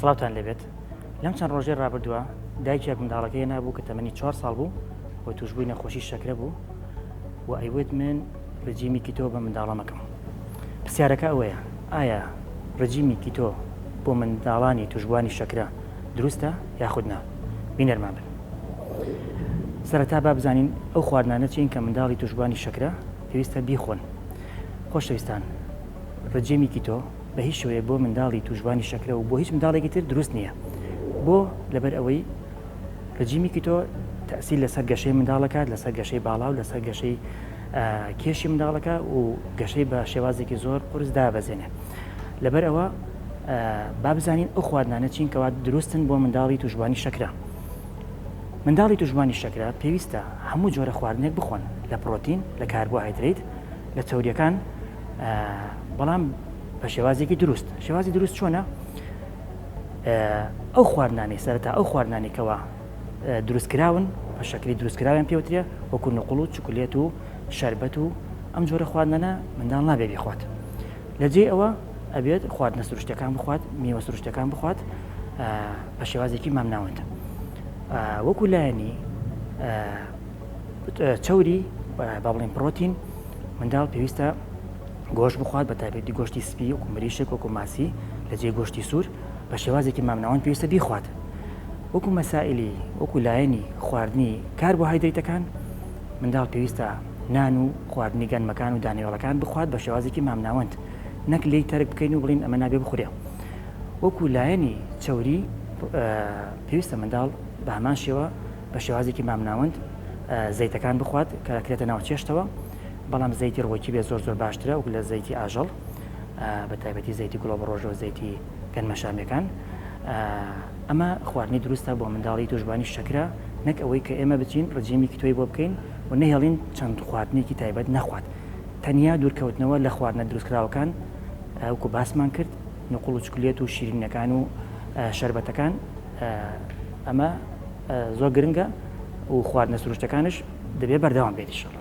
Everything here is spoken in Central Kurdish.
سڵاوتان لێبێت لەم چەند ڕۆژەی ڕابردووە دایکێک منداڵەکەی نابوو کە تەمەنی چوار ساڵ بوو و توشبووی نەخۆشی شەکرە بوو و ئەیوت من ڕجیمی کیتۆ بە منداڵەمەکەم پرسیارەکە ئەوەیە ئایا ڕجیمی کیتۆ بۆ منداڵانی توشبووانی شەکرە دروستە یاخود نا بینەرمان بن سەرەتا با بزانین ئەو خواردنانە چین کە منداڵی توشبووانی شەکرە پێویستە بیخۆن خۆشەویستان ڕجێمی کیتۆ بە هیچ شێوەیەک بۆ منداڵی توشبوانی شەکرە و بۆ هیچ منداڵێکی تر دروست نییە بۆ لەبەر ئەوەی ڕجیمی کیتۆ تەسیر لەسەر گەشەی منداڵەکات لەسەر گەشەی باڵا و لەسەر گەشەی کێشی منداڵەکە و گەشەی بە شێوازێکی زۆر قورس دابەزێنێ لەبەر ئەوە با بزانین ئەو خواردنانە چین کەوا دروستن بۆ منداڵی توشبوانی شەکرە منداڵی توشبوانی شەکرە پێویستە هەموو جۆرە خواردنێک بخۆن لە پرۆتین لە کاربۆهایدرەیت لە چەوریەکان بەڵام بە شێوازێکی دروست شێوازی دروست چۆنە ئەو خواردنانەی سەرەتا ئەو خواردنانی کەوا دروستکراون بە شەکری دروستکراویان پێوترێ وەکو نقڵ و چکلێت و شەربەت و ئەم جۆرە خواردنانە منداڵ نابێ بیخوات لە جێی ئەوە ئەبێت خواردنە سروشتەکان بخوات میوە سروشتەکان بخوات بە شێوازێکی مامناوەند وەکو لایەنی چەوری با بڵێن پرۆتین منداڵ پێویستە گۆشت بخوات بە تایبەتی گۆشتی سپی وەکو مریشک وەکو ماسی لە جێی گۆشتی سوور بە شێوازێکی مامناوەند پێویستە بیخوات وەکو مەسائلی وەکو لایەنی خواردنی کاربۆهایدرەیتەکان منداڵ پێویستە نان و خواردنی گەنمەکان و دانەوێڵەکان بخوات بە شێوازێکی مامناوەند نەک لێی تەرک بکەین و بڵین ئەمە نابێ بخورێ وەکو لایەنی چەوری پێویستە منداڵ بە هەمان شێوە بە شێوازێکی مامناوەند زەیتەکان بخوات کە دەکرێتە ناو چێشتەوە بەڵام زەیتی ڕووەکی بێ زۆر زۆر باشترە وەک لە زەیتی ئاژەڵ بە تایبەتی زەیتی گوڵۆبەڕۆژە و زەیتی گەنمەشامیەکان ئەمە خواردنی دروستە بۆ منداڵی توشبوانی شەکرە نەک ئەوەی کە ئێمە بچین ڕجیمی کیتۆی بۆ بکەین و نەهێڵین چەند خواردنێکی تایبەت نەخوات تەنیا دوورکەوتنەوە لە خواردنە دروستکراوەکان وەکو باسمان کرد نقوڵ و چکلێت و شیرینەکان و شەربەتەکان ئەمە زۆر گرنگە و خواردنە سروشتەکانش دەبێت بەردەوام بێت ئیشەڵا.